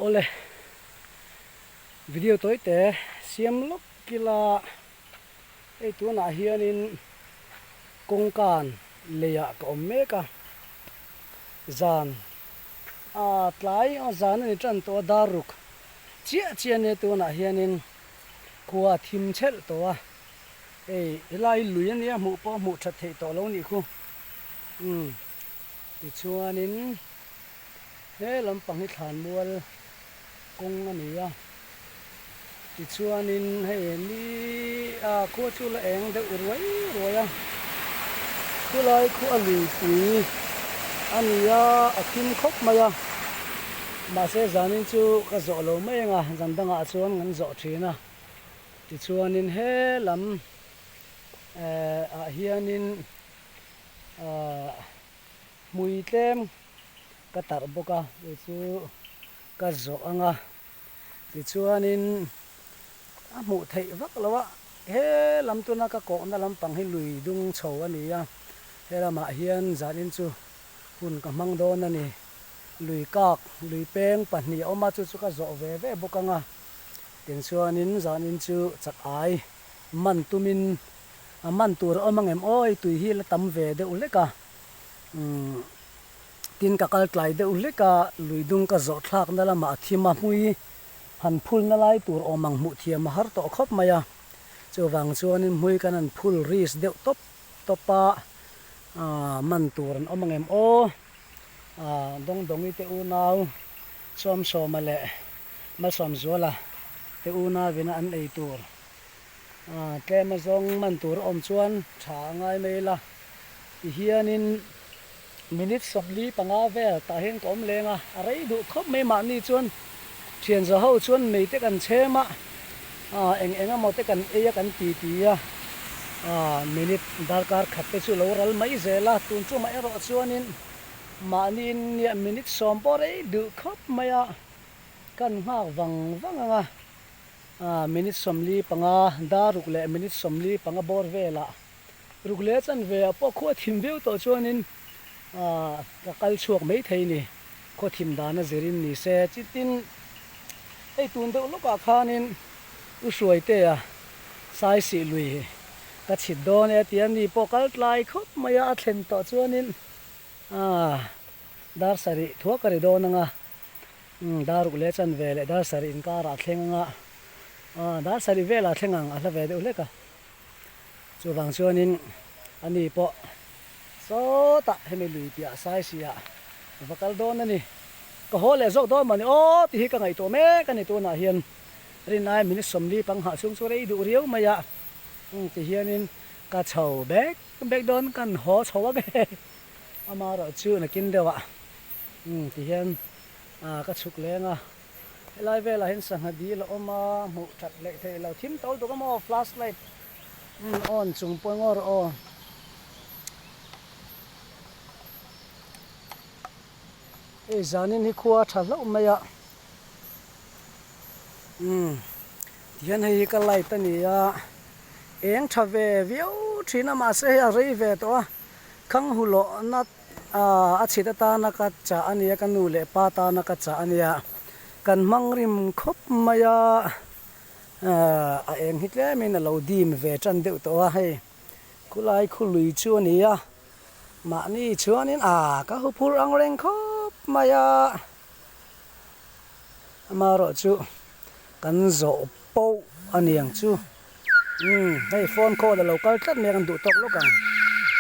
Awle, video tawi te siam lawk ila hei tunah hianin kawngkan leiah ka awm mek a, zan a tlai a zan a ni tan tawh a dar ruk chiah chiah ania tunah hianin khua a thim chhelh tawh a, hei helai lui ania hmuh pawh hmuh that theih tawh lo nih khu umm tichuanin. He lampang hi thlanmual kawng a ni a, tichuanin hei ni a khua chu la eng deuh ruai ruai a, khulai khu a luipui a ni a, a thim khawp mai a, mahse zanin chu ka zawh lo mai ang a, zan dangah chuan kan zawh thin a, tichuanin he lam eh ah hianin ah. Hmui tlem ka tarh bawk a, chu chu ka zawh ang a, tichuanin a hmuh theih vak lo a, he lam tuna ka kawhna lampang hi lui dung chho a ni a, he lamah hian zanin chu hun ka hmang dawn a ni, lui kak, lui peng pahnih a awm a, chu chu ka zawh ve ve bawk ang a, tichuanin zanin chu chak ai man tumin a man tur a awm ang em aw, hei tui hi la tam ve deuh hlek a. Umm tin ka kal tlai deuh hlek a, lui dung ka zawh thlakna lamah a thim a, hmui han phulna lai tur awm ang hmuh thiam a har tawh khawp mai a, chuvang chuanin hmui kan han phul risk deuh tawp tawp a, aaa man tur an awm ang em aw, aaa Dawngdawngi te unau Sawmsawma leh Malsawmzuala te unauin an ei tur aaa tlem azawng man tur a awm chuan tha a ngai mai la. Tihianin minute 45 vel tah hian ka awm leng a, a rei duh khawp mai mahni chuan thian za ho chuan mei te kan chhem a, ah eng eng emaw te kan ei a kan ti ti a, ah minute darkar khat te chu lo ral mai zel a, tun tumah erawh chuanin mahni nia minute 10 pawh rei duh khawp mai a, kan nghak vang vang ang a, ah minute 45 dar ruk leh minute 45 bawr velah. Ruk leh chanve ah pawh khua thim viau tawh chuanin aah ka kal chhuak mai thei ni, khaw thim dan a zirin ni se chitin hei tun deuh lawkah khanin U Hruaitea Saisih lui ka chhit dawn e tia ni pawh kal tlai khawp mai a, a thlen tawh chuanin aah dar sarih thuak a ri dawn ang a, umm dar ruk leh chanve leh dar sarih inkarah a thleng ang a, aah dar sarih velah a thleng ang a hla ve deuh hlek a. Chuvang chuanin ani pawh sawtah hemi lui piah sai siah va kal dawn a ni. Ka haw leh zawk dawn mawni aw tih hi ka ngaihtuah mek a ni tunah hian rinai minute 40 hah chhung chu rei duh riau mai a ti hianin ka chho bek bek dawn kan haw chho ang e amaherawh chu nakin deuhah ti hian ka chhuk leng a. Helai velah hian sangha dil a awm a, hmuh that leh theih lo thim to tuk a maw flash light on chung pawh ngawr aw. Hei zanin hi khua a tha hlauh mai a, umm tihian hei hi ka light a ni a, eng tha ve viau thin a mahse hei a rei ve tawh a, khang hu lawhna A chhit atana ka chah a nia, ka nu leh pa tana ka chah a nia. Kan hmang rim khawp mai a, a eng hi tlemin a lo dim ve tan deuh tawh a, hei khulai khu lui chu a ni a, mahni chuanin a ka huphurh ang reng khawp mai a, amaherawhchu kan zawh poh a ni ang chu. Umm hei phone call a lo kal tlat mai a kan duh tawk lawk ang.